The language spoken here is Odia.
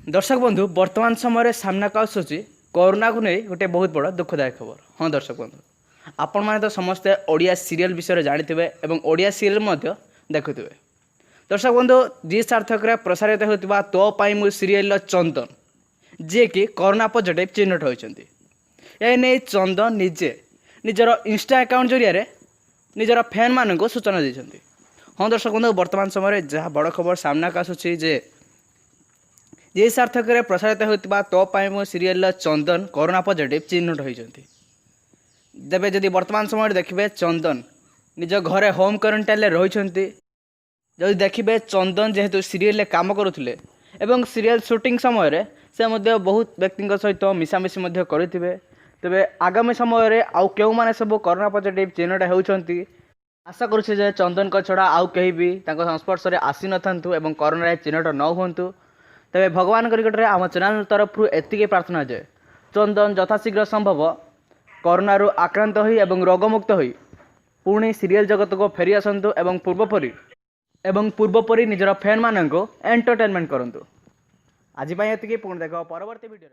ଦର୍ଶକ ବନ୍ଧୁ, ବର୍ତ୍ତମାନ ସମୟରେ ସାମ୍ନାକୁ ଆସୁଛି କରୋନାକୁ ନେଇ ଗୋଟେ ବହୁତ ବଡ଼ ଦୁଃଖଦାୟକ ଖବର। ହଁ ଦର୍ଶକ ବନ୍ଧୁ, ଆପଣମାନେ ତ ସମସ୍ତେ ଓଡ଼ିଆ ସିରିଏଲ୍ ବିଷୟରେ ଜାଣିଥିବେ ଏବଂ ଓଡ଼ିଆ ସିରିଏଲ୍ ମଧ୍ୟ ଦେଖୁଥିବେ। ଦର୍ଶକ ବନ୍ଧୁ, ଜି ସାର୍ଥକରେ ପ୍ରସାରିତ ହେଉଥିବା ତୋ ପାଇଁ ମୁଁ ସିରିଏଲ୍ର ଚନ୍ଦନ, ଯିଏକି କରୋନା ପଜିଟିଭ୍ ଚିହ୍ନଟ ହୋଇଛନ୍ତି। ଏ ନେଇ ଚନ୍ଦନ ନିଜେ ନିଜର ଇନଷ୍ଟା ଆକାଉଣ୍ଟ ଜରିଆରେ ନିଜର ଫ୍ୟାନ୍ମାନଙ୍କୁ ସୂଚନା ଦେଇଛନ୍ତି। ହଁ ଦର୍ଶକ ବନ୍ଧୁ, ବର୍ତ୍ତମାନ ସମୟରେ ଯାହା ବଡ଼ ଖବର ସାମ୍ନାକୁ ଆସୁଛି ଯେ ଜି ସାର୍ଥକରେ ପ୍ରସାରିତ ହେଉଥିବା ତୋ ପାଇଁ ମୁଁ ସିରିଏଲ୍ର ଚନ୍ଦନ କରୋନା ପଜିଟିଭ୍ ଚିହ୍ନଟ ହୋଇଛନ୍ତି। ତେବେ ଯଦି ବର୍ତ୍ତମାନ ସମୟରେ ଦେଖିବେ, ଚନ୍ଦନ ନିଜ ଘରେ ହୋମ୍ କ୍ୱାରେଣ୍ଟାଇନ୍ରେ ରହିଛନ୍ତି। ଯଦି ଦେଖିବେ, ଚନ୍ଦନ ଯେହେତୁ ସିରିଏଲ୍ରେ କାମ କରୁଥିଲେ ଏବଂ ସିରିଏଲ୍ ସୁଟିଂ ସମୟରେ ସେ ମଧ୍ୟ ବହୁତ ବ୍ୟକ୍ତିଙ୍କ ସହିତ ମିଶାମିଶି ମଧ୍ୟ କରିଥିବେ। ତେବେ ଆଗାମୀ ସମୟରେ ଆଉ କେଉଁମାନେ ସବୁ କରୋନା ପଜିଟିଭ୍ ଚିହ୍ନଟ ହେଉଛନ୍ତି, ଆଶା କରୁଛି ଯେ ଚନ୍ଦନଙ୍କ ଛଡ଼ା ଆଉ କେହି ବି ତାଙ୍କ ସଂସ୍ପର୍ଶରେ ଆସିନଥାନ୍ତୁ ଏବଂ କରୋନାରେ ଚିହ୍ନଟ ନ ହୁଅନ୍ତୁ। ତେବେ ଭଗବାନଙ୍କ ନିକଟରେ ଆମ ଚ୍ୟାନେଲ୍ ତରଫରୁ ଏତିକି ପ୍ରାର୍ଥନା ଯେ ଚନ୍ଦନ ଯଥାଶୀଘ୍ର ସମ୍ଭବ କରୋନାରୁ ଆକ୍ରାନ୍ତ ହୋଇ ଏବଂ ରୋଗମୁକ୍ତ ହୋଇ ପୁଣି ସିରିଏଲ୍ ଜଗତକୁ ଫେରି ଆସନ୍ତୁ ଏବଂ ପୂର୍ବପରି ନିଜର ଫ୍ୟାନ୍ମାନଙ୍କୁ ଏଣ୍ଟରଟେନମେଣ୍ଟ କରନ୍ତୁ। ଆଜି ପାଇଁ ଏତିକି। ପୁଣି ଦେଖ ପରବର୍ତ୍ତୀ ଭିଡ଼ିଓରେ।